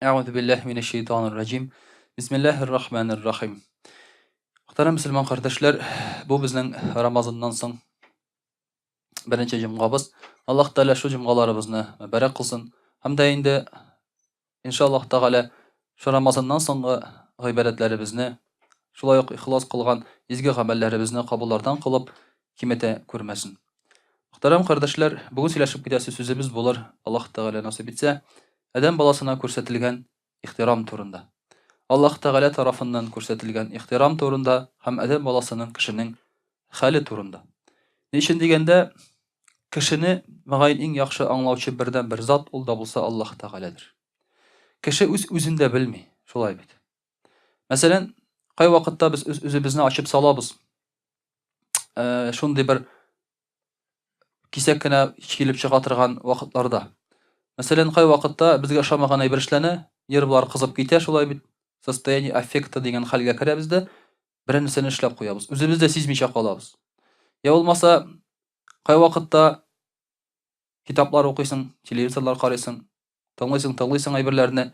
Әгъузу биллаһи минәш шәйтанир раҗим. Бисмиллаһир рахманир рахим. Мөхтәрәм мөселман кардәшләр, бу безнең Рамазаннан соң беренче җомгабыз. Аллаһ Тәгалә шул җомгаларыбызны мөбарәк кылсын. Һәм дә инде иншаллаһ Тәгалә шул Рамазаннан соңгы гыйбадәтләребезне, шулай ук ихлас кылган изге гамәлләребезне кабуллардан кылып, киметә күрмәсен. Мөхтәрәм кардәшләр, бүген сөйләшеп китәсе сүзебез булыр, Аллаһ Тәгалә насыйп итсә, адәм баласына күрсәтелгән ихтирам турында. Аллаһ Тәгалә тарафыннан күрсәтелгән ихтирам турында һәм адәм баласының кешенең хәле турында. Ни өчен дигәндә, кешене мөгаен иң яхшы аңлаучы бердән-бер зат ул да булса Аллаһ Тәгаләдер. Кеше үз-үзен дә белми, шулай бит. Мәсәлән, кайвакытта без үз-үзебезне ачып салабыз. Шундый бер кисәк кенә килеп чыга торган вакытларда. Мәсәлән, кай вакытта безгә ошамаган әйбер эшләнә, нервлар кызып китә, шулай бит, состояние аффекта дигән хәлгә керәбез дә, берәр нәрсәне эшләп куябыз. Үзебез дә сизмичә калабыз. Я булмаса, кай вакытта китаплар укыйсың, телевизорлар карыйсың, тыңлыйсың, тыңлыйсың әйберләрне,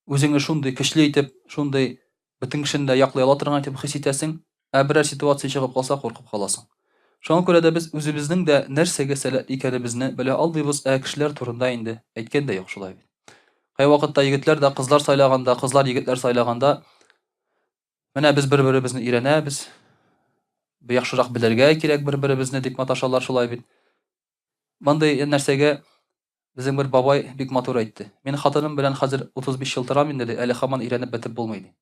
Үзеңне шундый көчле итеп, шундый бөтен кешене дә яклый ала торган итеп хис итәсең, ә берәр ситуация чыгып калса, куркып каласың. Шуңа күрә дә без үзебезнең дә нәрсәгә сәләтле икәнебезне белә алмыйбыз, ә кешеләр турында инде әйткән дә юк, шулай бит. Кайвакытта егетләр дә кызлар сайлаганда, кызлар егетләр сайлаганда, менә без бер-беребезне өйрәнәбез, яхшырак белергә кирәк бер-беребезне дип маташалар, шулай бит. Мондый нәрсәгә безнең бер бабай бик матур әйтте. Мин хатыным белән хәзер 35 ел торам инде, ди, әле һаман өйрәнеп бетеп булмый, ди.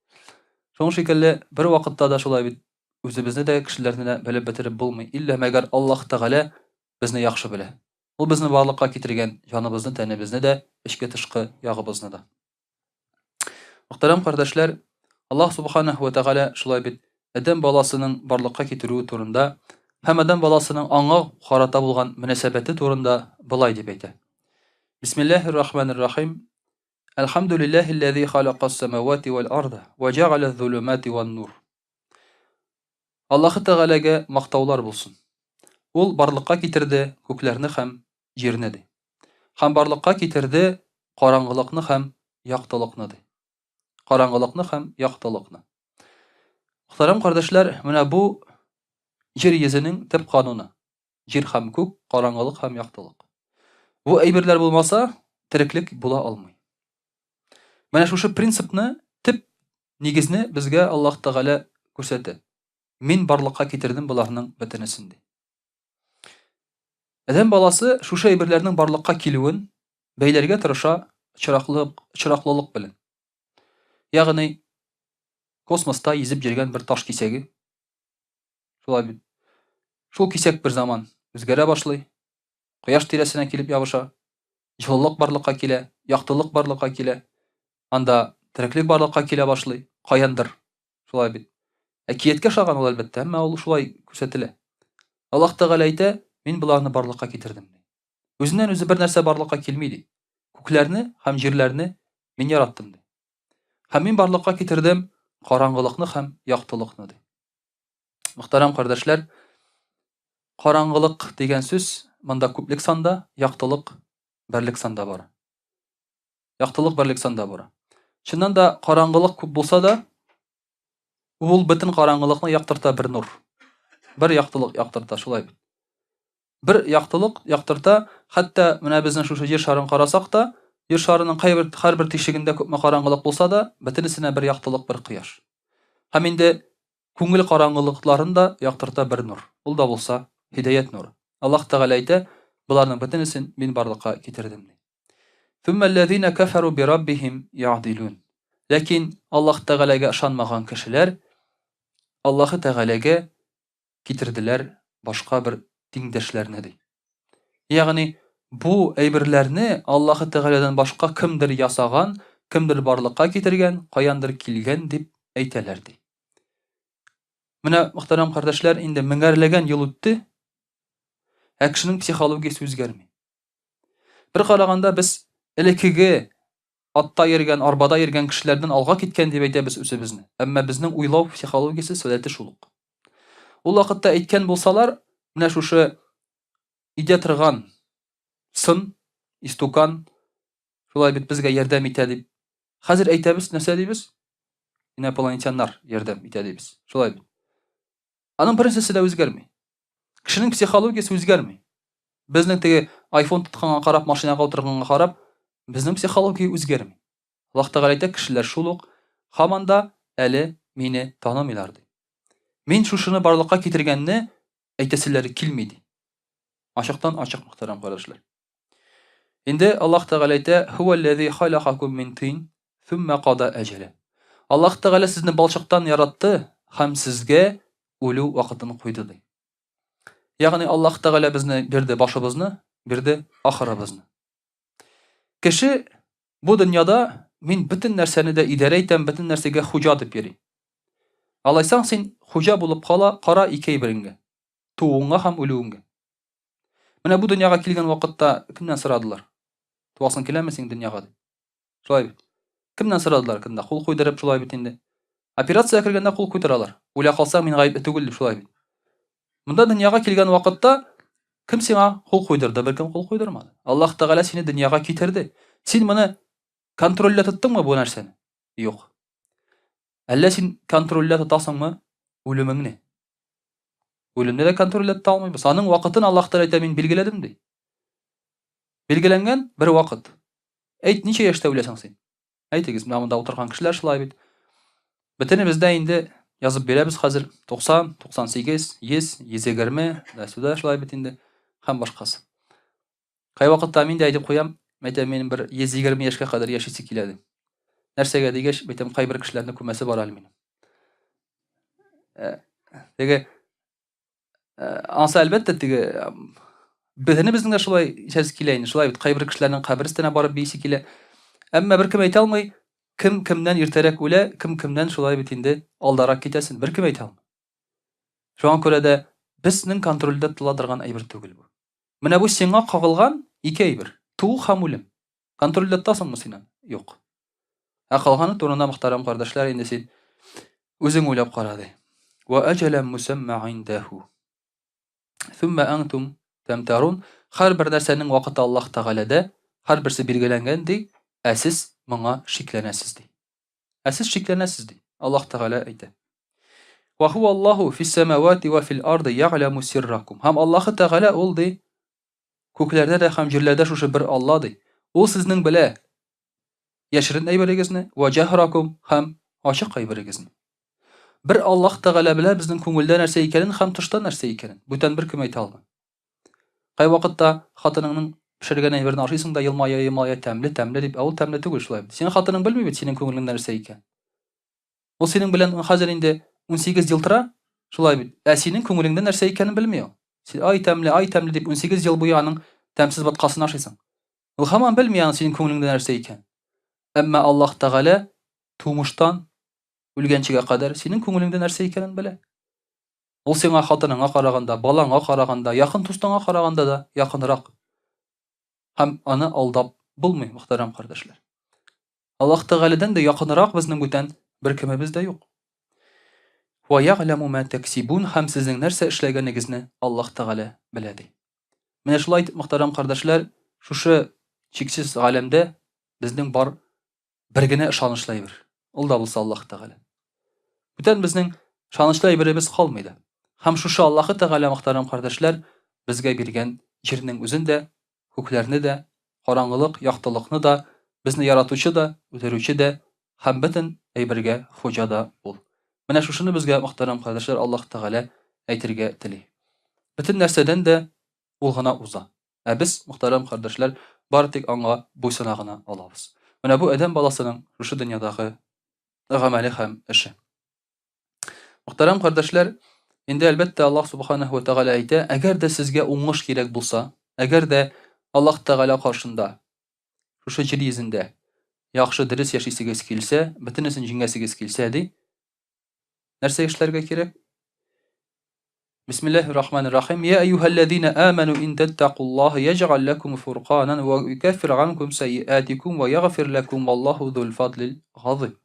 Шуның шикелле, бер вакытта да шулай бит, үзебезне дә, кешеләрне дә белеп бетереп булмый. Иллә мәгәр Аллаһ Тәгалә безне яхшы белә. Ул безне барлыкка китергән, җаныбызны, тәнебезне дә, эчке-тышкы ягыбызны да. Мөхтәрәм кардәшләр, Аллаһ Субханаһу ва Тәгалә шулай бит адәм баласының барлыкка китерүе турында һәм адәм баласының аңа карата булган мөнәсәбәте турында болай дип әйтә. Бисмиллаһир рахманир рахим. Әлхәмдүлиллаһилләзи халакас самавати вәл арда ва җәгалә зулумати ван нур. Аллаһы Тәгаләгә мактаулар булсын. Ул барлыкка китерде күкләрне һәм җирне ди. Һәм барлыкка китерде караңгылыкны һәм яктылыкны ди. Караңгылыкны һәм яктылыкны. Мөхтәрәм кардәшләр, менә бу җир йөзенең төп кануны. Җир һәм күк, караңгылык һәм яктылык. Бу әйберләр булмаса, тереклек була алмый. Менә шушы принципны, төп нигезне безгә Аллаһ Тәгалә күрсәтә. Мин барлыкка китердем боларның бөтенесен ди. Адәм баласы шушы әйберләрнең барлыкка килүен бәйләргә тырыша очраклык, очраклылык белән. Ягъни космоста йөзеп йөргән бер таш кисәге. Шулай бит. Шул кисәк бер заман үзгәрә башлый. Кояш тирәсенә килеп ябыша. Җылылык барлыкка килә, яктылык барлыкка килә. Анда тереклек барлыкка килә башлый, каяндыр. Шулай бит. Әкияткә ошаган ул, әлбәттә, әмма ул шулай күрсәтелә. Аллаһ Тәгалә әйтә, мин боларны барлыкка китердем. Үзеннән үзе бер нәрсә барлыкка килми ди. Күкләрне һәм җирләрне мин яраттым ди. Һәм мин барлыкка китердем караңгылыкны һәм яктылыкны ди. Мөхтәрәм кардәшләр, караңгылык дигән сүз монда күплек санда, яктылык берлек санда бара. Яктылык берлек санда бара. Чыннан да караңгылык күп булса да, ул бөтен караңгылыкны яктырта бер нур. Бер яктылык яктырта, шулай бит. Бер яктылык яктырта, хәтта менә безнең шушы җир шарын карасак та, җир шарының кайбер һәрбер тишегендә күпме караңгылык булса да, бөтенесенә бер яктылык, бер кояш. Һәм инде Күңел караңгылыкларын да яктырта бер нур, ул да булса, һидаять нуры. Аллаһ Тәгалә әйтә, Боларның бөтенесен Мин барлыкка китердем, ди. Сүммәлләзинә кәфәрү бираббиһим ягъдилүн. Ләкин Аллаһ Тәгаләгә ышанмаган кешеләр Аллаһы Тәгаләгә китерделәр башка бер тиңдәшләрне, ди. Ягъни, бу әйберләрне Аллаһы Тәгаләдән башка кемдер ясаган, кемдер барлыкка китергән, каяндыр килгән дип әйтәләр, ди. Менә, мөхтәрәм кардәшләр, инде меңәрләгән ел үтте, ә кешенең психологиясе үзгәрми. Бер караганда без элеккеге атта йөргән, арбада йөргән кешеләрдән алга киткән дип әйтәбез үзебезне. Әмма безнең уйлау психологиясе сәләте шул ук. Ул вакытта әйткән булсалар, менә шушы өйдә торган сын, истукан, шулай бит безгә ярдәм итә дип. Хәзер әйтәбез, нәрсә дибез? Инопланетяннар ярдәм итә дибез. Шулай бит. Аның бернәрсәсе дә үзгәрми. Кешенең психологиясе үзгәрми. Безнең теге iPhone тотканга карап, машинага утырганга карап, безнең психология үзгәрми. Аллаһ Тәгалә әйтә, кешеләр шул ук һаман да әле мине танымыйлар ди. Мин шушыны барлыкка китергәнне әйтәселәре килми ди. Ачыктан ачык мөхтәрәм кардәшләр. Инде Аллаһ Тәгалә әйтә, "Һуәлләзи халакакум мин тин, сумма када әҗәлә." Аллаһ Тәгалә сезне балчыктан яратты һәм сезгә үлү вакытын куйды ди. Ягъни Аллаһ Тәгалә безне бирде башыбызны, бирде ахырыбызны. Кеше бу дөньяда мин бөтен нәрсәне дә идарә итәм, бөтен нәрсәгә хуҗа дип йөри. Алайсаң син хуҗа булып кала, кара ике әйбереңгә. Тууыңа һәм үлүеңгә. Менә бу дөньяга килгән вакытта кемнән сорадылар? Туасың киләме син дөньяга дип. Шулай бит. Кемнән сорадылар? Кемдә кул куйдырып шулай бит инде. Операция кергәндә кул куйдыралар. Үлә калсаң мин гаепле түгел дип шулай бит. Монда дөньяга килгән вакытта кем сиңа кул куйдырды? Беркем кул куйдырмады. Аллаһ Тәгалә сине дөньяга китерде. Син моны контрольдә тоттыңмы бу нәрсәне? Юк. Әллә син контрольдә тотасыңмы үлемеңне? Үлемне дә контрольдә тота алмыйбыз. Аның вакытын Аллаһ Тәгалә әйтә, мин билгеләдем ди. Билгеләнгән бер вакыт. Әйт, ничә яшьтә үләсең син? Әйтегез, менә монда утырган кешеләр шулай бит. Бөтенебез дә инде язып бирәбез хәзер 90, 98, 100, 120, да сюда шулай бит инде һәм башкасы. Кайвакытта мин дә әйтеп куям, әйтәм, минем бер 120 яшькә кадәр яшисе килә дип. Нәрсәгә дигәч, әйтәм, кайбер кешеләрне күмәсе бар әле минем. Э, теге э, ансы әлбәттә теге безнең дә шулай яшәсе килә инде, шулай бит кайбер кешеләрнең кабер өстенә барып биисе килә. Әмма беркем әйтә алмый, кем кемнән иртәрәк үлә, кем кемнән шулай бит инде алдарак китәсен, беркем әйтә алмый. Шуңа күрә дә безнең контрольдә тотыла торган әйбер түгел бу. Менә бу сиңа кагылган ике әйбер. Туу һәм үлем. Контрольдә тотасыңмы син аны? Юк. Ә калганы турында, мөхтәрәм кардәшләр, инде син үзең уйлап кара ди. Ва әҗәлән мусамма индәһу. Thumma antum тамтарун. Һәрбер нәрсәнең вакыты Аллаһ Тәгаләдә, һәрберсе билгеләнгән ди, ә сез моңа шикләнәсез ди. Ә сез шикләнәсез ди. Аллаһ Тәгалә әйтә. Ва хуа Аллаһу фис самавати ва фил арды я'ламу сирракум. Һәм Аллаһ Тәгалә ул ди күкләрдә дә һәм җирләрдә шушы бер Алла ди. Ул сезнең белә яшерен әйберегезне ва җаһракум һәм ачык әйберегезне. Бер Аллаһ Тәгалә белә безнең күңелдә нәрсә икәнен һәм тышта нәрсә икәнен. Бүтән беркем әйтә алмый. Кайвакытта хатыныңның пешергән әйберен ашыйсың да елмая-елмая тәмле, тәмле дип, ә ул тәмле түгел шулай бит. Синең хатының белми бит синең күңелеңдә нәрсә икән. Ул синең белән хәзер инде 18 ел тора, шулай бит. Ә синең күңелеңдә нәрсә икәнен белми ул. Син ай тәмле, ай тәмле дип 18 ел буе аның тәмсез боткасын ашыйсың. Ул һаман белми аның синең күңелеңдә нәрсә икән. Әмма Аллаһ Тәгалә тумыштан үлгәнчегә кадәр синең күңелеңдә нәрсә икәнен белә. Ул сиңа хатыныңа караганда, балаңа караганда, якын дустыңа караганда да якынрак. Һәм аны алдап булмый, мөхтәрәм кардәшләр. Аллаһ Тәгаләдән дә якынрак безнең бүтән бер кемебез дә юк. Ва я'ламу ма таксибун һәм сезнең нәрсә эшләгәнегезне Аллаһ Тәгалә белә ди. Менә шулай итеп, мөхтәрәм кардәшләр, шушы чиксез галәмдә безнең бар бер генә ышанычлы әйбер. Ул да булса Аллаһ Тәгалә. Бүтән безнең ышанычлы әйберебез калмый да. Һәм шушы Аллаһ Тәгалә мөхтәрәм кардәшләр безгә биргән җирнең үзен дә, күкләрне дә, караңгылык, яктылыкны да, безне яратучы да, үтерүче дә һәм бөтен әйбергә хуҗа да ул. Менә шушыны безгә мөхтәрәм кардәшләр Аллаһ Тәгалә әйтергә тели. Бөтен нәрсәдән дә ул гына уза. Ә без, мөхтәрәм кардәшләр, бары тик аңа буйсына гына алабыз. Менә бу адәм баласының шушы дөньядагы гамәле һәм эше. Мөхтәрәм кардәшләр, инде әлбәттә Аллаһ субханаһу ва тәгалә әйтә, әгәр дә сезгә уңыш кирәк булса, әгәр дә Аллаһ Тәгалә каршында шушы җир йөзендә яхшы дөрес яшисегез килсә, бөтенесен җиңәсегез килсә, ди, Нәрсә эшләргә кирәк? Бисмиллаһир рахманир рахим. Я әйюһәлләзина аману ин таттакуллаһа яҗгал лакум фурканан ва юкаффир анкум сайиатикум ва ягфир лакум валлаһу зул фадлил газим.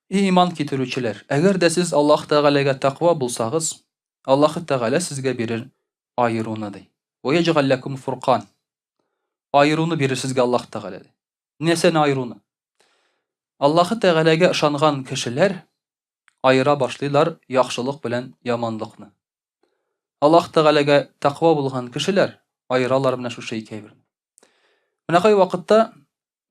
Эй иман китерүчеләр, әгәр дә сез Аллаһ Тәгаләгә тәкъва булсагыз, Аллаһ Тәгалә сезгә бирер аеруны ди. Ва яҗгал лакум фуркан. Аеруны бирер сезгә Аллаһ Тәгалә ди. Нәрсәне аеруны? Аллаһы Тәгаләгә ышанган кешеләр аера башлыйлар яхшылык белән яманлыкны. Аллаһ Тәгаләгә тәкъва булган кешеләр аералар менә шушы ике әйберне. Менә кай вакытта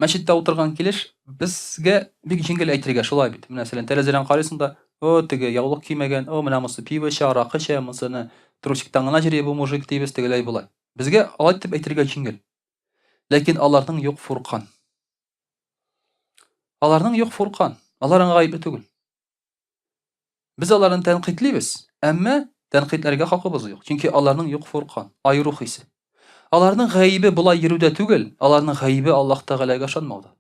мәчеттә утырган килеш безгә бик җиңел әйтергә шулай бит. Менә мәсәлән, тәрәзәдән карыйсың да, о, теге яулык кимәгән, о, менә монысы пиво эчә, аракы эчә, монысыны трусиктан гына йөри бу мужик дибез, тегеләй болай. Безгә алай итеп әйтергә җиңел. Ләкин аларның юк фуркан. Аларның юк фуркан. Алар аңа гаепле түгел. Без аларны тәнкыйтьлибез, әмма тәнкыйтьләргә хакыбыз юк. Чөнки аларның юк фуркан, аеру хисе. Аларның гаебе болай йөрүдә түгел, аларның гаебе Аллаһ Тәгаләгә ышанмауда.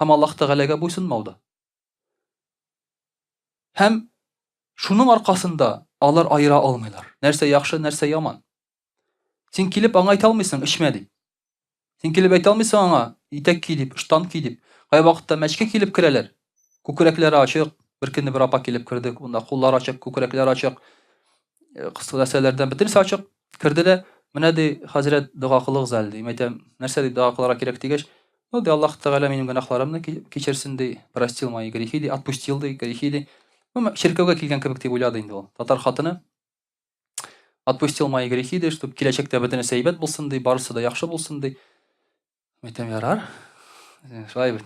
Һәм Аллаһ Тәгаләгә буйсынмауда. Һәм шуның аркасында алар аера алмыйлар. Нәрсә яхшы, нәрсә яман. Син килеп аңа әйтә алмыйсың, эчмә дип. Син килеп әйтә алмыйсың аңа, итәк ки дип, ыштан ки дип. Кайвакытта мәчкә килеп керәләр. Күкрәкләре ачык. Бер көнне бер апа килеп керде, унда куллар ачык, күкрәкләр ачык. Э, кыска нәрсәләрдән бөтенесе ачык. Керде дә, менә ди, хәзрәт, дога кылыгыз әле ди. Мин әйтәм, нәрсә дип дога кылырга кирәк дигәч, ну ди, Аллаһ Тәгалә минем гөнаһларымны кичерсен ди, простил мои грехи ди, отпустил ди, грехи ди. Ну, чиркәүгә килгән кебек дип уйлады инде ул. Татар хатыны. Отпустил мои грехи, ди, чтобы киләчәктә бөтенесе әйбәт булсын, ди, барысы да яхшы булсын, ди. Әйтәм, ярар. Э, шулай бит.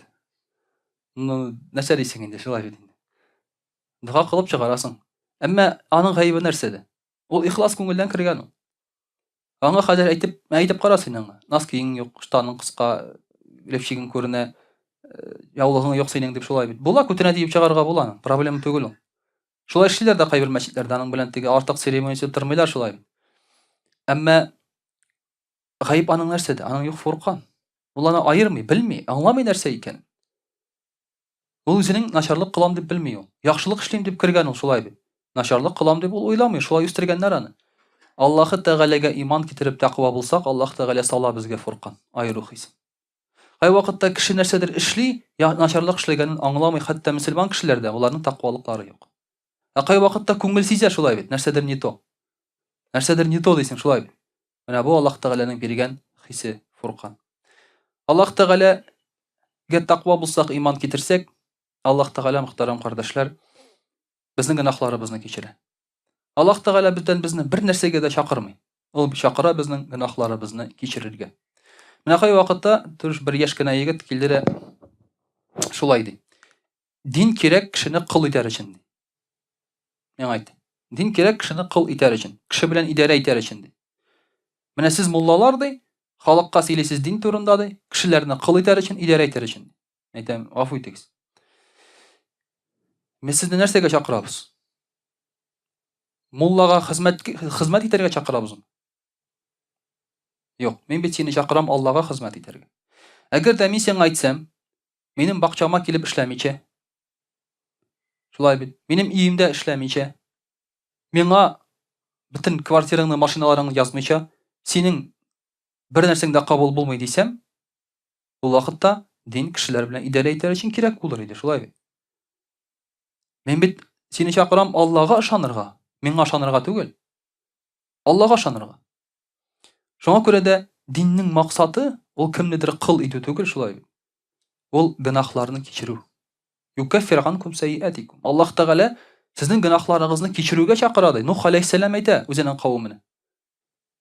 Ну, нәрсә дисең инде, шулай бит инде. Дога кылып чыгарасың. Әмма аның гаебе нәрсәдә? Ул ихлас күңелдән кергән ул. Аңа хәзер әйтеп, әйтеп кара син аңа. Носкиң юк, штаның кыска, лепчигең күренә, э, яулыгың юк синең дип шулай бит. Була, күтенә диеп чыгарга була аның. Проблема түгел ул. Шулай эшлиләр дә кайбер мәчетләрдә, аның белән теге артык церемония тормыйлар шулай. Әмма гаеп аның нәрсәдә? Аның юк фуркан. Ул аны аермый, белми, аңламый нәрсә икән. Ул үзенең начарлык кылам дип белми ул. Яхшылык эшлим дип кергән ул шулай бит. Начарлык кылам дип ул уйламый, шулай үстергәннәр аны. Аллаһы Тәгаләгә иман китереп тәкъва булсак, Аллаһ Тәгалә сала безгә фуркан, аеру хисен. Кайвакытта кеше нәрсәдер эшли, я начарлык эшләгәнен аңламый, хәтта мөселман кешеләр дә, аларның тәкъвалыклары юк. Ә кайвакытта күңел сизә шулай бит, нәрсәдер не то. Нәрсәдер не то дисең шулай бит. Менә бу Аллаһ Тәгаләнең биргән хисе, фуркан. Аллаһ Тәгаләгә тәкъва булсак, иман китерсәк, Аллаһ Тәгалә, мөхтәрәм кардәшләр, безнең гөнаһларыбызны кичерә. Аллаһ Тәгалә бездән безне бер нәрсәгә дә чакырмый. Ул чакыра безнең гөнаһларыбызны кичерергә. Менә кай вакытта төш бер яшь кенә егет килде дә шулай ди. Дин кирәк кешене кол итәр өчен ди. Миңа әйтте. Дин кирәк кешене кол итәр өчен, кеше белән идарә итәр өчен ди. Менә сез муллалар ди, халыкка сөйлисез дин турында ди, кешеләрне кол итәр өчен, идарә итәр өчен. Әйтәм, гафу итегез. Без сезне нәрсәгә чакырабыз? Муллага хезмәт хезмәт итәргә чакырабызмы? Юк, мин бит сине чакырам Аллага хезмәт итәргә. Әгәр дә мин сиңа әйтсәм, минем бакчама килеп эшләмичә, шулай бит, минем өемдә эшләмичә, миңа бөтен квартираңны, машиналарыңны язмыйча, синең бер нәрсәң дә кабул булмый дисәм, ул вакытта дин кешеләр белән идарә итәр өчен кирәк булыр иде, шулай бит. Мин бит сине чакырам Аллага ышанырга, миңа ышанырга түгел. Аллага ышанырга. Шуңа күрә дә диннең максаты ул кемнедер кол итү түгел, шулай бит. Ул гөнаһларны кичерү. Юкаффир анкум сайиатикум. Аллаһ Тәгалә сезнең гөнаһларыгызны кичерүгә чакыра ди. Нух алейһиссәлам әйтә үзенең кавеменә.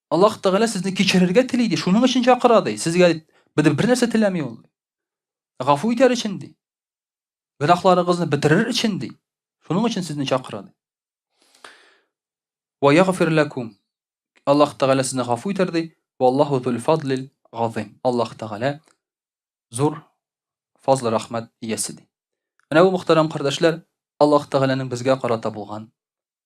Аллаһ Тәгалә сезне кичерергә тели ди, шуның өчен чакыра ди. Сезгә бер бер нәрсә теләми ул. Гафу итәр өчен ди. Гөнаһларыгызны бетерер өчен ди. Шуның өчен сезне чакыра ди. Ва ягфир лакум. Аллаһ Тәгалә сезне гафу итәр ди. Валлаһу зул фадлил газыйм. Аллаһ Тәгалә зур фазл рәхмәт иясе ди. Менә бу мөхтәрәм кардәшләр, Аллаһ Тәгаләнең безгә карата булган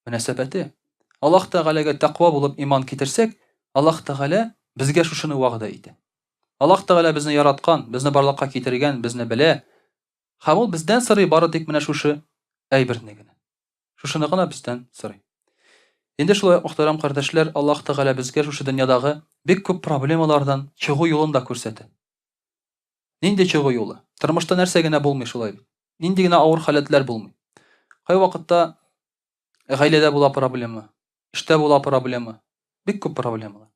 мөнәсәбәте. Аллаһ Тәгаләгә тәкъва булып иман китерсәк, Аллаһ Тәгалә безгә шушыны вәгъдә итә. Аллаһ Тәгалә безне яраткан, безне барлыкка китергән, безне белә. Һәм ул бездән сорый бары тик менә шушы әйберне генә. Шушыны гына бездән сорый. Инде шулай ук, мөхтәрәм кардәшләр, Аллаһ Тәгалә безгә шушы дөньядагы бик күп проблемалардан чыгу юлын да күрсәтә. Нинди чыгу юлы? Тормышта нәрсә генә булмый шулай бит. Нинди генә авыр халәтләр булмый. Кайвакытта гаиләдә була проблема, эштә була проблема, бик күп проблемалар.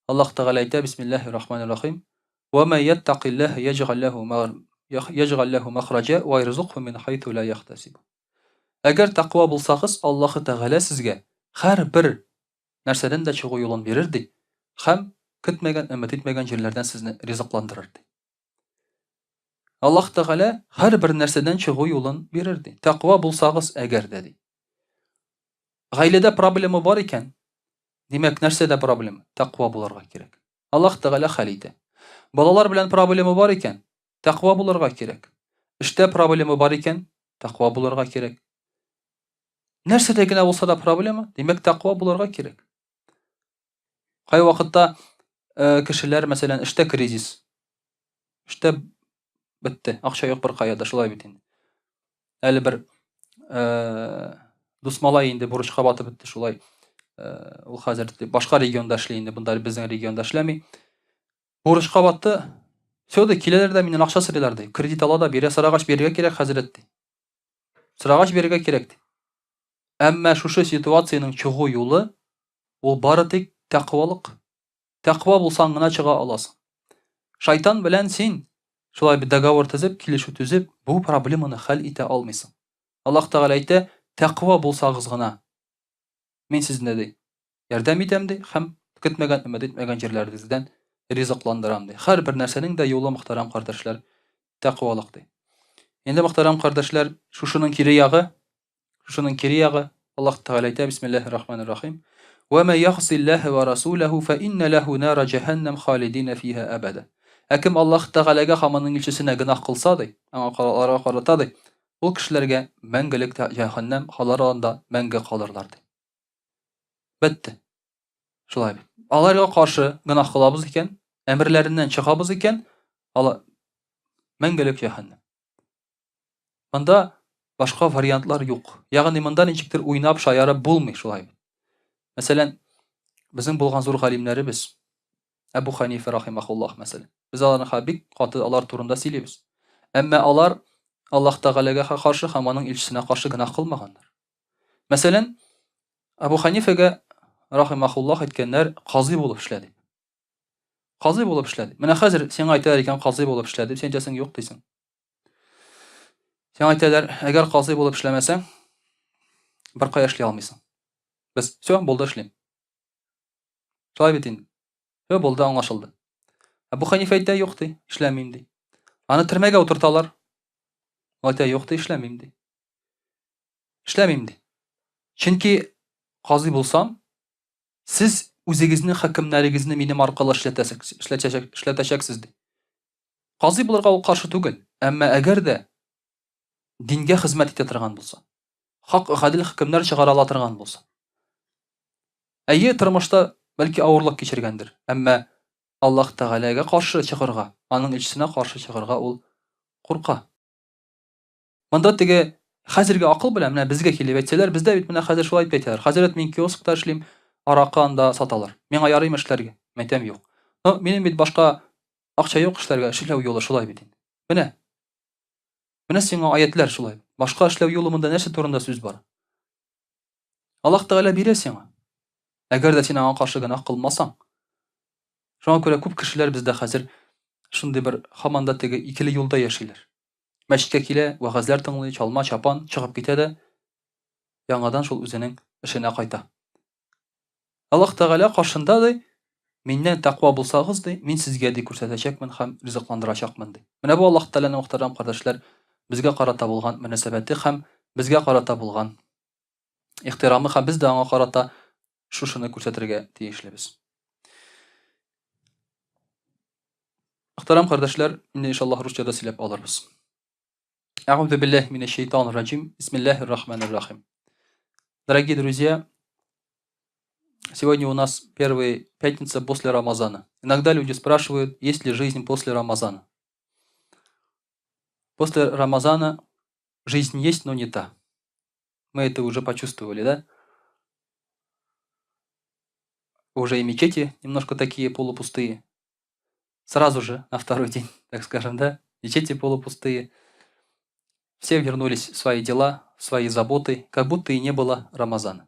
Аллаһ Тәгалә әйтә, Бисмиллаһир рахманир рахим, "Ва ма яттакиллаһа яҗгал лаху яҗгаль ләһу махраҗа ва ярзукһу мин хайту ла яхтасиб. Әгәр тәкъва булсагыз, Аллаһы Тәгалә сезгә һәрбер нәрсәдән дә чыгу юлын бирер ди һәм көтмәгән, өмет итмәгән җирләрдән сезне ризыкландырыр ди. Аллаһ Тәгалә һәрбер нәрсәдән чыгу юлын бирер ди. Тәкъва булсагыз әгәр дә ди. Гаиләдә проблема бар икән, димәк, нәрсәдә проблема? Тәкъва булырга кирәк. Аллаһ Тәгалә хәл итә. Балалар белән проблема бар икән, тәкъва булырга кирәк. Эштә проблема бар икән, тәкъва булырга кирәк. Нәрсәдә генә булса да проблема, димәк, тәкъва булырга кирәк. Кай вакытта э, кешеләр, мәсәлән, эштә кризис. Эштә бетте, акча юк бер кая да, шулай бит инде. Әле бер э, дус малай инде бурычка батып бетте шулай. Э, ул хәзер башка регионда эшли инде, монда безнең регионда эшләми. Бурычка батты. Все, ди, киләләр дә миннән акча сорыйлар ди. Кредит ала да бирә, сорагач бирергә кирәк, хәзрәт ди. Сорагач бирергә кирәк ди. Әмма шушы ситуациянең чыгу юлы ул бары тик тәкъвалык. Тәкъва булсаң гына чыга аласың. Шайтан белән син шулай бит договор төзеп, килешү төзеп, бу проблеманы хәл итә алмыйсың. Аллаһ Тәгалә әйтә, тәкъва булсагыз гына мин сезне ди, ярдәм итәм ди һәм көтмәгән, өмет итмәгән җирләрегездән ризыкландырам ди. Һәрбер нәрсәнең дә юлы, мөхтәрәм кардәшләр, тәкъвалык ди. Инде мөхтәрәм кардәшләр, шушының кире ягы, шушының кире ягы, Аллаһ Тәгалә әйтә, бисмиллаһир рахманир рахим. Ва ма яхсиллаһа ва расулаху фа инна лаху нара җәһәннәм халидина фиха абада. Ә кем Аллаһ Тәгаләгә һәм аның илчесенә гөнаһ кылса ди, аңа аларга карата ди, ул кешеләргә мәңгелек җәһәннәм, алар анда мәңге калырлар ди. Бетте. Шулай бит. Аларга каршы гөнаһ кылабыз икән, әмерләреннән чыгабыз икән, ала мәңгелек җәһәннәм. Монда башка вариантлар юк. Ягъни монда ничектер уйнап, шаярып булмый шулай бит. Мәсәлән, безнең булган зур галимнәребез Әбу Ханифа рахимахуллах мәсәлән. Без аларны ха бик каты алар турында сөйлибез. Әмма алар Аллаһ Тәгаләгә каршы һәм аның илчесенә каршы гөнаһ кылмаганнар. Мәсәлән, Әбу Ханифәгә рахимахуллах әйткәннәр, казый булып эшлә дип. Казый булып эшлә дип. Менә хәзер сиңа әйтәләр икән, казый булып эшлә дип, син әйтәсең, юк дисең. Сиңа әйтәләр, әгәр казый булып эшләмәсәң, бер кая эшли алмыйсың. Без, все, булды эшлим. Шулай бит инде. Все, булды, аңлашылды. Әбу Ханифә әйтә, юк ди, эшләмим ди. Аны төрмәгә утырталар. Ул әйтә, юк ди, эшләмим ди. Эшләмим ди. Чөнки казый булсам, сез үзегезнең хөкемнәрегезне минем аркылы эшләтәсез, эшләтәчәк, эшләтәчәксез ди. Казый булырга ул каршы түгел, әмма әгәр дә дингә хезмәт итә торган булса, хак, гадел хөкемнәр чыгара ала торган булса. Әйе, тормышта бәлки авырлык кичергәндер, әмма Аллаһ Тәгаләгә каршы чыгарга, аның илчесенә каршы чыгарга ул курка. Монда теге хәзерге акыл белән менә безгә килеп әйтсәләр, бездә бит менә хәзер шулай дип әйтәләр. Хәзрәт, мин киоскта эшлим, аракы анда саталар. Миңа ярыймы эшләргә? Мин әйтәм, юк. Но минем бит башка акча юк эшләргә, эшләү юлы шулай бит инде. Менә. Менә сиңа аятлар шулай. Башка эшләү юлы монда нәрсә турында сүз бара? Аллаһ Тәгалә бирә сиңа. Әгәр дә син аңа каршы гөнаһ кылмасаң. Шуңа күрә күп кешеләр бездә хәзер шундый бер һаман да теге икеле юлда яшиләр. Мәчеткә килә, вәгазьләр тыңлый, чалма, чапан, чыгып китә дә, яңадан шул үзенең эшенә кайта. Аллаһ Тәгалә каршында ди, миннән тәкъва булсагыз ди, мин сезгә ди күрсәтәчәкмен һәм ризыкландырачакмын ди. Менә бу Аллаһ Тәгаләнең мөхтәрәм кардәшләр безгә карата булган мөнәсәбәте һәм безгә карата булган ихтирамы һәм без дә аңа карата шушыны күрсәтергә тиешлебез. Мөхтәрәм кардәшләр, инде иншаллаһ русча да сөйләп алырбыз. Әгъузу биллаһи минәш шайтанир раҗим. Бисмиллаһир рахманир рахим. Дорогие друзья, сегодня у нас первая пятница после Рамазана. Иногда люди спрашивают, есть ли жизнь после Рамазана. После Рамазана жизнь есть, но не та. Мы это уже почувствовали, да? Уже и мечети немножко такие полупустые. Сразу же, на второй день, так скажем, да? Мечети полупустые. Все вернулись в свои дела, в свои заботы, как будто и не было Рамазана.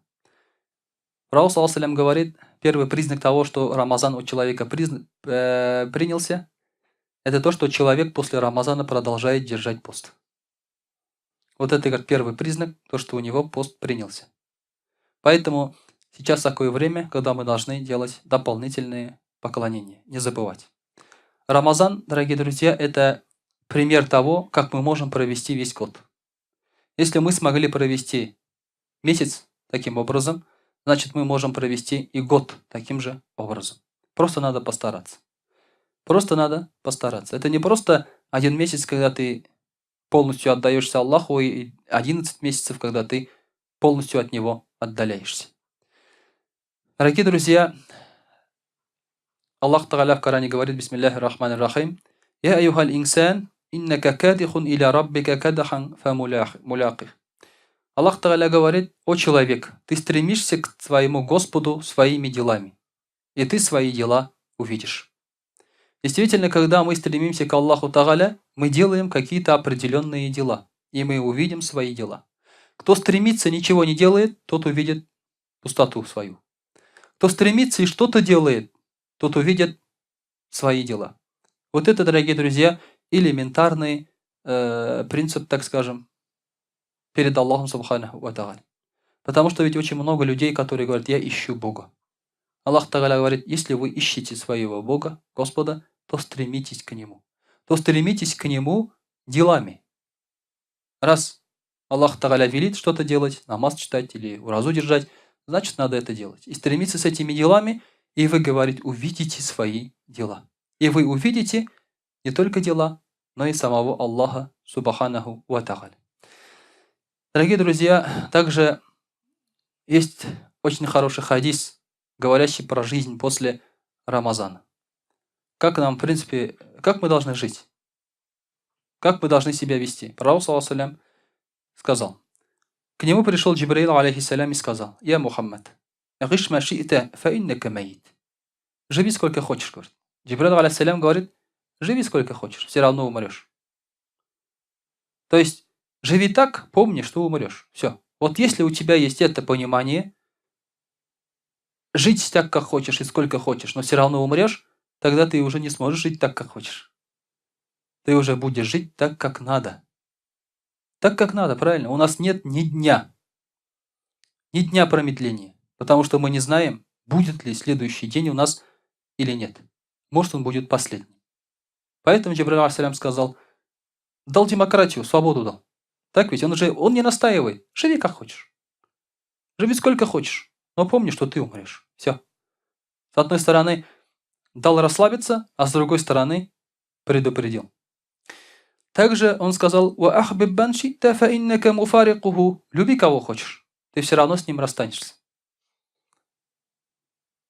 Пророк, саллаллаху говорит, первый признак того, что Рамазан у человека принялся, Это то, что человек после Рамазана продолжает держать пост. Вот это, как первый признак, то, что у него пост принялся. Поэтому сейчас такое время, когда мы должны делать дополнительные поклонения, не забывать. Рамазан, дорогие друзья, это пример того, как мы можем провести весь год. Если мы смогли провести месяц таким образом, значит, мы можем провести и год таким же образом. Просто надо постараться. Просто надо постараться. Это не просто один месяц, когда ты полностью отдаешься Аллаху, и 11 месяцев, когда ты полностью от Него отдаляешься. Дорогие друзья, Аллах Тагаля в Коране говорит, بسم الله الرحمن الرحيم, «يا أيها الإنسان، إنك كادح إلى ربك كدحا فملاقيه». Аллах Тагаля говорит, о человек, ты стремишься к своему Господу своими делами, и ты свои дела увидишь. Действительно, когда мы стремимся к Аллаху Тагаля, мы делаем какие-то определенные дела, и мы увидим свои дела. Кто стремится, ничего не делает, тот увидит пустоту свою. Кто стремится и что-то делает, тот увидит свои дела. Вот это, дорогие друзья, элементарный принцип, так скажем, перед Аллахом سبحانه وتعالى. Потому что ведь очень много людей, которые говорят: «Я ищу Бога». Аллах Тагаля говорит: если вы ищете своего Бога, Господа, то стремитесь к Нему. То стремитесь к Нему делами. Раз Аллах Тагаля велит что-то делать, намаз читать или уразу держать, значит, надо это делать. И стремиться с этими делами, и вы, говорит, увидите свои дела. И вы увидите не только дела, но и самого Аллаха سبحانه وتعالى. Дорогие друзья, также есть очень хороший хадис, говорящий про жизнь после Рамазана. Как нам, в принципе, как мы должны жить? Как мы должны себя вести? Пророк, صلى الله, сказал. К нему пришел Джибраил, عليه السلام, и сказал: «يا محمد، عش ما شئت، فإنك ميت». Живи сколько хочешь, говорит. Джибраил, عليه السلام, говорит: живи сколько хочешь, все равно умрешь. То есть, живи так, помни, что умрешь. Все. Вот если у тебя есть это понимание, жить так, как хочешь и сколько хочешь, но все равно умрешь, тогда ты уже не сможешь жить так, как хочешь. Ты уже будешь жить так, как надо. Так, как надо, правильно? У нас нет ни дня, ни дня промедления, потому что мы не знаем, будет ли следующий день у нас или нет. Может, он будет последним. Поэтому Джабраил عليه السلام сказал, дал демократию, свободу дал. Так ведь? Он же, он не настаивает. Живи как хочешь. Живи сколько хочешь. Но помни, что ты умрешь. Все. С одной стороны, дал расслабиться, а с другой стороны, предупредил. Также он сказал: «وأحبب من شئت فإنك مفارقه». Люби кого хочешь, ты все равно с ним расстанешься.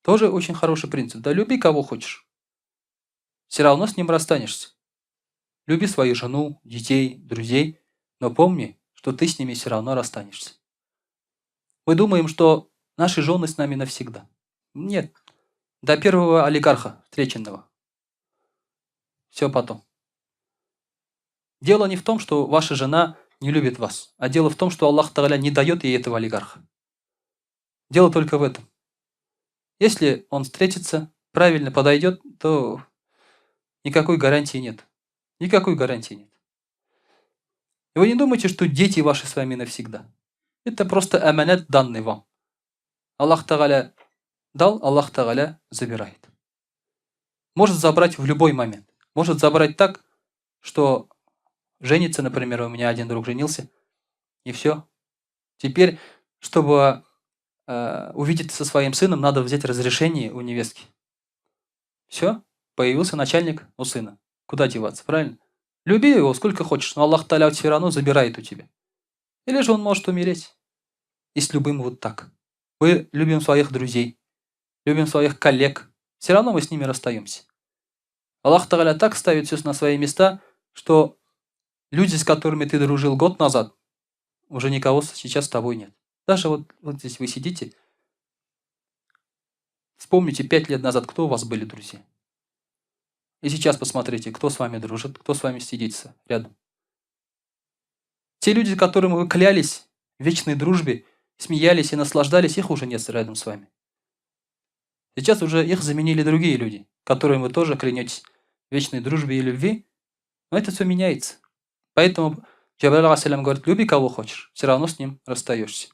Тоже очень хороший принцип. Да, люби кого хочешь. Все равно с ним расстанешься. Люби свою жену, детей, друзей, но помни, что ты с ними все равно расстанешься. Мы думаем, что наши жены с нами навсегда. Нет. До первого олигарха встреченного. Все потом. Дело не в том, что ваша жена не любит вас, а дело в том, что Аллах Тагаля не дает ей этого олигарха. Дело только в этом. Если он встретится, правильно подойдет, то никакой гарантии нет. Никакой гарантии нет. И вы не думайте, что дети ваши с вами навсегда. Это просто аманат, данный вам. Аллах Тагаля дал, Аллах Тагаля забирает. Может забрать в любой момент. Может забрать так, что женится, например, у меня один друг женился, и все. Теперь, чтобы увидеться со своим сыном, надо взять разрешение у невестки. Все, появился начальник у сына. Куда деваться, правильно? Люби его сколько хочешь, но Аллах Таля все равно забирает у тебя. Или же он может умереть. И с любым вот так. Мы любим своих друзей, любим своих коллег. Все равно мы с ними расстаемся. Аллах Тагаля так ставит все на свои места, что люди, с которыми ты дружил год назад, уже никого сейчас с тобой нет. Даже вот здесь вы сидите, вспомните 5 лет назад, кто у вас были друзья. И сейчас посмотрите, кто с вами дружит, кто с вами сидит рядом. Те люди, которым вы клялись в вечной дружбе, смеялись и наслаждались, их уже нет рядом с вами. Сейчас уже их заменили другие люди, которым вы тоже клянетесь Вечной дружбе и любви. Но это все меняется. Поэтому Джабраил алейхиссалям говорит, люби кого хочешь, все равно с ним расстаешься.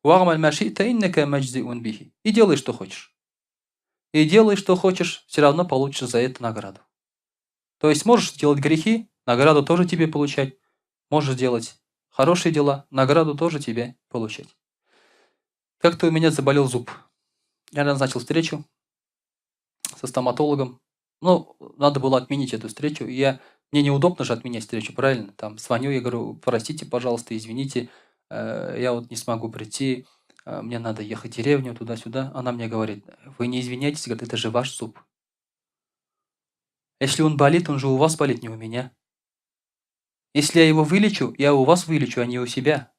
И делай, что хочешь. И делай, что хочешь, все равно получишь за это награду. То есть можешь делать грехи, награду тоже тебе получать. Можешь делать хорошие дела, награду тоже тебе получать. Как-то у меня заболел зуб. Я назначил встречу со стоматологом. Ну, надо было отменить эту встречу. Я, мне неудобно же отменять встречу, правильно? Там звоню, я говорю, простите, пожалуйста, извините, я вот не смогу прийти, мне надо ехать в деревню, туда-сюда. Она мне говорит, вы не извиняйтесь, говорит, это же ваш зуб. Если он болит, он же у вас болит, не у меня. Если я его вылечу, я у вас вылечу, а не у себя.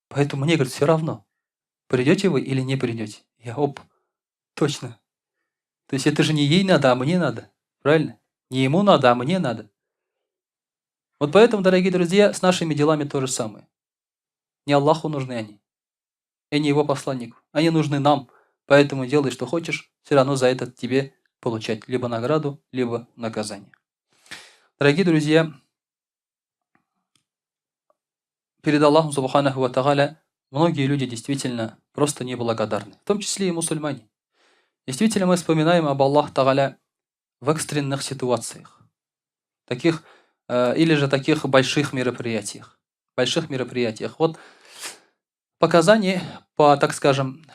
Поэтому мне, говорит, все равно, придете вы или не придете. Я, оп, точно. То есть это же не ей надо, а мне надо. Правильно? Не ему надо, а мне надо. Вот поэтому, дорогие друзья, с нашими делами то же самое. Не Аллаху нужны они, и не его посланнику. Они нужны нам. Поэтому делай, что хочешь, все равно за это тебе получать либо награду, либо наказание. Дорогие друзья, перед Аллахом Субханаху Ва Тааля многие люди действительно просто неблагодарны, в том числе и мусульмане. Действительно, мы вспоминаем об Аллах Тагаля в экстренных ситуациях, таких, или же таких больших мероприятиях. Больших мероприятиях. Вот по Казани, по, так скажем,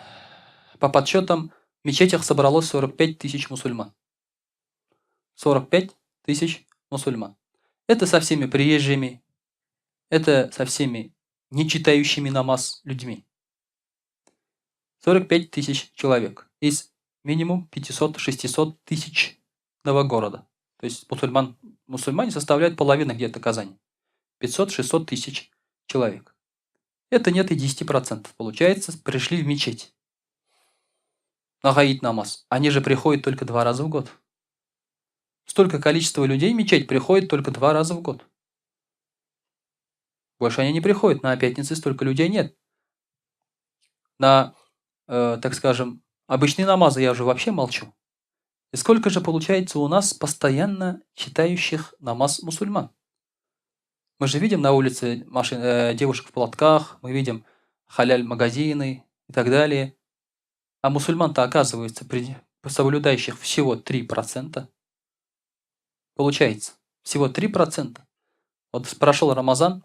по подсчетам, в мечетях собралось 45 тысяч мусульман. 45 тысяч мусульман. Это со всеми приезжими, это со всеми не читающими намаз людьми. 45 тысяч человек из минимум 500-600 тысячного города. То есть мусульман, мусульмане составляют половину где-то Казани. 500-600 тысяч человек. Это нет и 10%. Получается, пришли в мечеть на гаид намаз. Они же приходят только два раза в год. Столько количества людей в мечеть приходит только два раза в год. Больше они не приходят. На пятницы столько людей нет. На, так скажем, обычные намазы я уже вообще молчу. И сколько же получается у нас постоянно читающих намаз мусульман? Мы же видим на улице девушек в платках, мы видим халяль-магазины и так далее. А мусульман-то оказывается при соблюдающих всего 3%. Получается, всего 3%. Вот прошел Рамазан,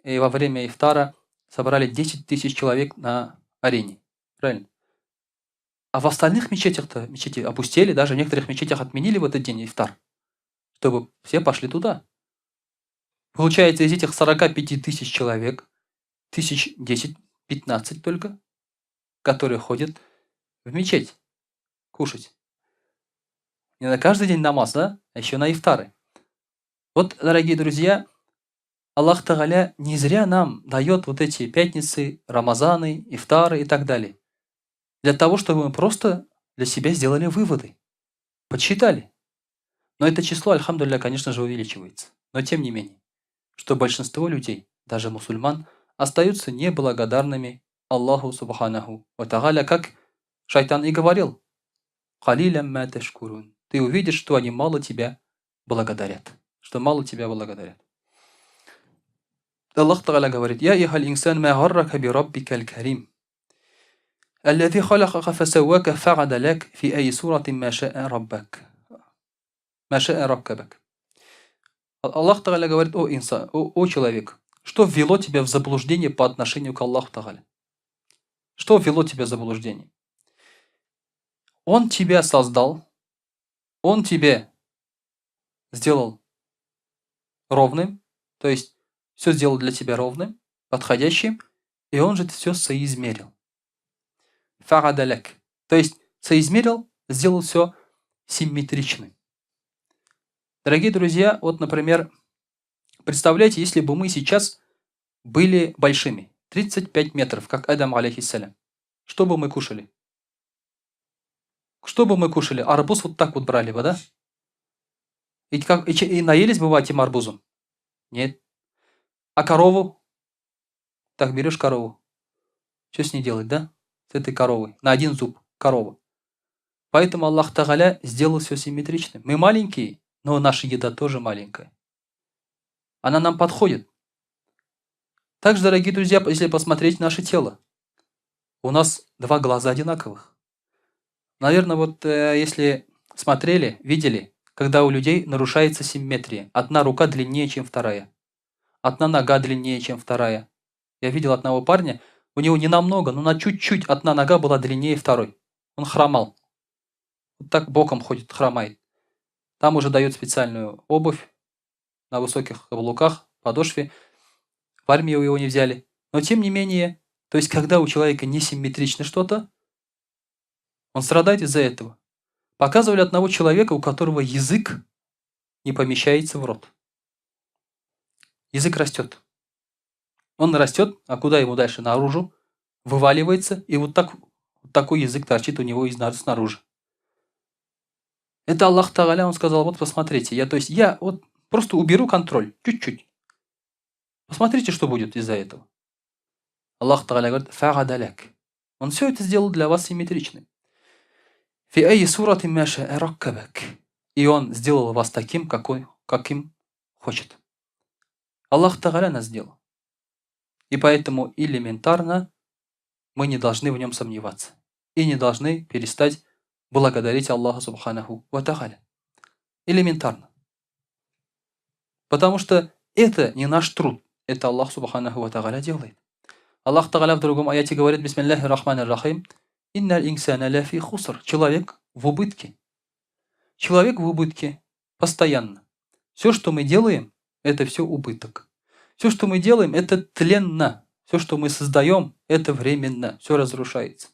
и во время ифтара собрали 10 тысяч человек на арене. Правильно? А в остальных мечетях-то, мечети опустели, даже в некоторых мечетях отменили в этот день ифтар, чтобы все пошли туда. Получается, из этих 45 тысяч человек, тысяч 10-15 только, которые ходят в мечеть кушать. Не на каждый день намаз, да, а еще на ифтары. Вот, дорогие друзья, Аллах Тагаля не зря нам дает вот эти пятницы, Рамазаны, ифтары и так далее. Для того, чтобы мы просто для себя сделали выводы, подсчитали. Но это число, альхамдулилля, конечно же, увеличивается. Но тем не менее, что большинство людей, даже мусульман, остаются неблагодарными Аллаху Субханаху Ва Тагаля, как шайтан и говорил, «Калилям ма ташкурун». Ты увидишь, что они мало тебя благодарят. Что мало тебя благодарят. Аллах Тагаля говорит, «يا أيها الإنسان ما غرك بربك الكريم. الذي خلقك فسواك فعدلك في أي صورة ما شاء ربك. ما شاء ركبك». Аллах Тагаля говорит, о, инсан, о человек, что ввело тебя в заблуждение по отношению к Аллаху Тагаля? Что ввело тебя в заблуждение? Он тебя создал, Он тебе сделал ровным, то есть все сделал для тебя ровным, подходящим, и Он же все соизмерил. فعدلك. То есть соизмерил, сделал все симметричным. Дорогие друзья, вот, например, представляете, если бы мы сейчас были большими, 35 метров, как Адам, алейхиссалям, что бы мы кушали? Что бы мы кушали? Арбуз вот так вот брали бы, да? И, как, и наелись бы этим арбузом? Нет. А корову? Так, берешь корову. Что с ней делать, да? С этой коровой. На один зуб корова. Поэтому Аллах Тагаля сделал все симметричным. Мы маленькие, Но наша еда тоже маленькая. Она нам подходит. Также, дорогие друзья, если посмотреть наше тело, у нас два глаза одинаковых. Наверное, вот если смотрели, видели, когда у людей нарушается симметрия. Одна рука длиннее, чем вторая. Одна нога длиннее, чем вторая. Я видел одного парня, у него не намного, но на чуть-чуть одна нога была длиннее второй. Он хромал. Вот так боком ходит, хромает. Там уже дают специальную обувь на высоких каблуках, подошве. В армию его не взяли. Но тем не менее, то есть когда у человека несимметрично что-то, он страдает из-за этого. Показывали одного человека, у которого язык не помещается в рот. Язык растет. Он растет, а куда ему дальше? Наружу. Вываливается, и вот так, такой язык торчит у него снаружи. Это Аллах Тагаля, он сказал, вот посмотрите, я, то есть я вот просто уберу контроль, чуть-чуть. Посмотрите, что будет из-за этого. Аллах Тагаля говорит, فعدلك. Он все это сделал для вас симметричным. في أي صورة ما شاء ركبك. И он сделал вас таким, каким хочет. Аллах Тагаля нас сделал. И поэтому элементарно мы не должны в нем сомневаться. И не должны перестать благодарить Аллаха سبحانه وتعالى. Элементарно. Потому что это не наш труд. Это Аллах سبحانه وتعالى делает. Аллах Тагаля в другом аяте говорит, بسم الله الرحمن الرحيم, «إن الإنسان لفي خسر». Человек в убытке. Человек в убытке постоянно. Все, что мы делаем, это все убыток. Все, что мы делаем, это тленно. Все, что мы создаем, это временно. Все разрушается.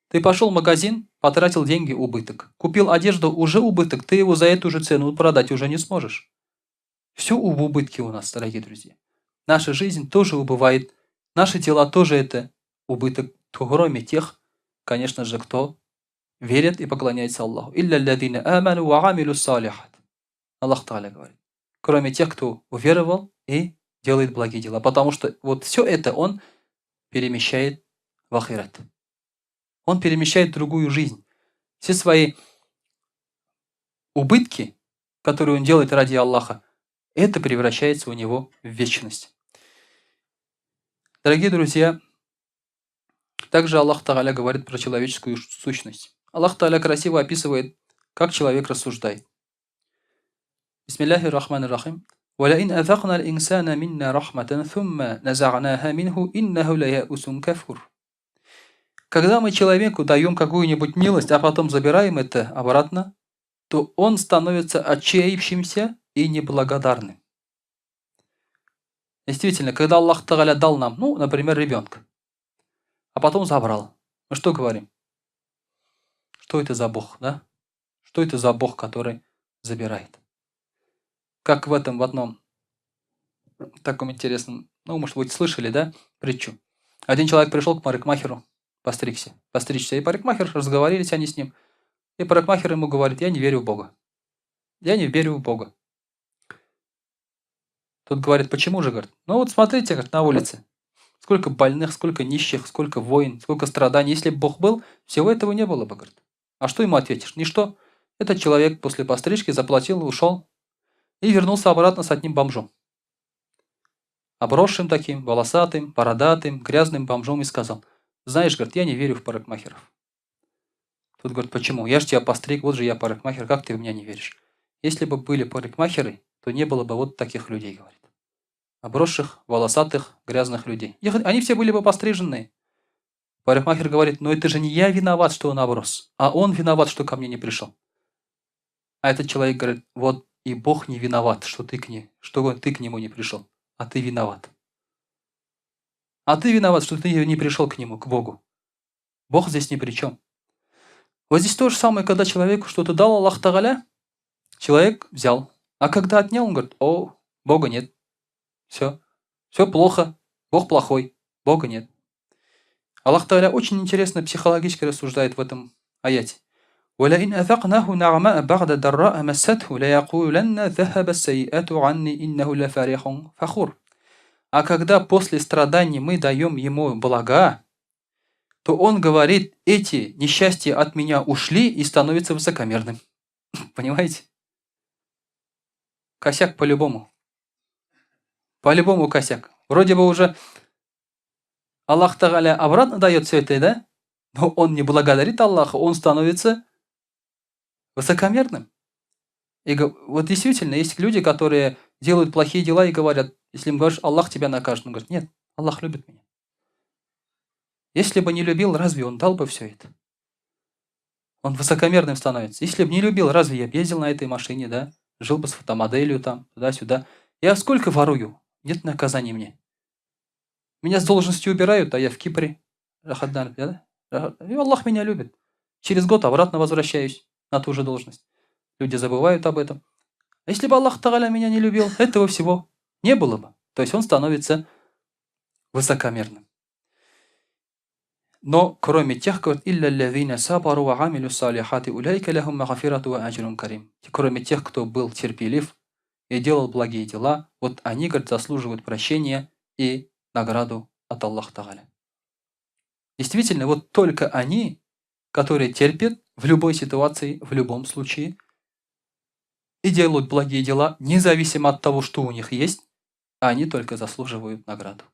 Ты пошел в магазин, потратил деньги – убыток. Купил одежду – уже убыток. Ты его за эту же цену продать уже не сможешь. Все в убытке у нас, дорогие друзья. Наша жизнь тоже убывает. Наши тела тоже это убыток, кроме тех, конечно же, кто верит и поклоняется Аллаху. إلا الذين آمنوا وعملوا الصالحات. Аллах Та'аля говорит. Кроме тех, кто уверовал и делает благие дела. Потому что вот все это он перемещает в ахират. Он перемещает в другую жизнь. Все свои убытки, которые он делает ради Аллаха, это превращается у него в вечность. Дорогие друзья, также Аллах Та'аля говорит про человеческую сущность. Аллах Та'аля красиво описывает, как человек рассуждает. بسم الله الرحمن الرحيم. ولئن أذقنا الإنسان منا رحمة ثم نزعناها منه إنه ليئوس كفور. Когда мы человеку даем какую-нибудь милость, а потом забираем это обратно, то он становится отчаявшимся и неблагодарным. Действительно, когда Аллах Тагаля дал нам, ну, например, ребенка, а потом забрал, мы что говорим? Что это за Бог, да? Что это за Бог, который забирает? Как в одном таком интересном, ну, может быть, слышали, да, притчу. Один человек пришел к парикмахеру постричься, и парикмахер, разговорились они с ним, и парикмахер ему говорит: я не верю в Бога. Я не верю в Бога. Тот говорит: почему же, говорит? Ну вот смотрите, говорит, на улице. Сколько больных, сколько нищих, сколько войн, сколько страданий. Если бы Бог был, всего этого не было бы, говорит. А что ему ответишь? Ничто. Этот человек после пострижки заплатил, ушел и вернулся обратно с одним бомжом. Обросшим таким, волосатым, бородатым, грязным бомжом и сказал: знаешь, говорит, я не верю в парикмахеров. Тот говорит: почему? Я ж тебя постриг, вот же я парикмахер, как ты в меня не веришь? Если бы были парикмахеры, то не было бы вот таких людей, говорит. Обросших, волосатых, грязных людей. Они все были бы постриженные. Парикмахер говорит: но это же не я виноват, что он оброс, а он виноват, что ко мне не пришел. А этот человек говорит: вот и Бог не виноват, что ты к нему не пришел, а ты виноват. А ты виноват, что ты не пришел к нему, к Богу. Бог здесь ни при чем. Вот здесь то же самое, когда человеку что-то дал Аллах Тагаля, человек взял. А когда отнял, он говорит: о, Бога нет. Все. Все плохо. Бог плохой. Бога нет. Аллах Тагаля очень интересно психологически рассуждает в этом аяте. وَلَئِنْ أَذَقْنَاهُ نَعْمَاءَ بَعْدَ ضَرَّاءَ مَسَّتْهُ لَيَقُولَنَّ ذَهَبَ السَّيِّئَاتُ عَنِّي إِنَّهُ لَفَرِحٌ فَخُورٌ. А когда после страданий мы даем ему блага, то он говорит: эти несчастья от меня ушли, и становится высокомерным. Понимаете? Косяк по-любому. По-любому косяк. Вроде бы уже Аллах Тагаля обратно дает все это, да? Но он не благодарит Аллаха, он становится высокомерным. И вот действительно, есть люди, которые делают плохие дела и говорят, если им говоришь, Аллах тебя накажет, он говорит, нет, Аллах любит меня. Если бы не любил, разве он дал бы все это? Он высокомерным становится. Если бы не любил, разве я бы ездил на этой машине, да? Жил бы с фотомоделью там, туда-сюда. Я сколько ворую? Нет наказания мне. Меня с должности убирают, а я в Кипре. Да? И Аллах меня любит. Через год обратно возвращаюсь на ту же должность. Люди забывают об этом. А если бы Аллах Тагаля меня не любил, этого всего не было бы. То есть он становится высокомерным. Но кроме тех, говорит, «Илля лязина сабару ва амилю салихати, уляйка лахум махафирату ва аджрун карим». Кроме тех, кто был терпелив и делал благие дела, вот они, говорит, заслуживают прощения и награду от Аллаха Тагаля. Действительно, вот только они, которые терпят в любой ситуации, в любом случае, и делают благие дела, независимо от того, что у них есть, они только заслуживают награду.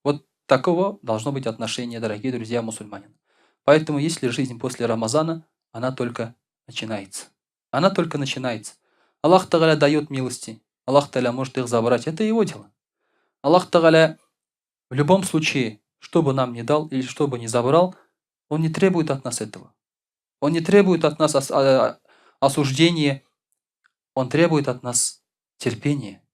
Вот такого должно быть отношение, дорогие друзья мусульманин. Поэтому, если жизнь после Рамазана, она только начинается. Она только начинается. Аллах Тагаля дает милости. Аллах Тагаля может их забрать. Это его дело. Аллах Тагаля в любом случае, что бы нам ни дал или что бы ни забрал, он не требует от нас этого. Он не требует от нас осуждения. Он требует от нас терпения.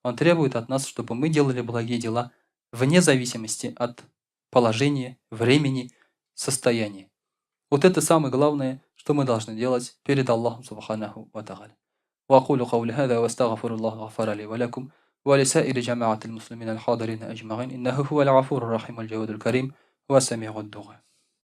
Он требует от нас, чтобы мы делали благие дела вне зависимости от положения, времени, состояния. Вот это самое главное, что мы должны делать перед Аллахом Субханаху Ва Тааля. وأقول قولي هذا واستغفر الله غفر لي ولكم ولسائر جماعة المسلمين الحاضرين أجمعين إنه هو الغفور الرحيم الجواد الكريم وسميع الدعاء.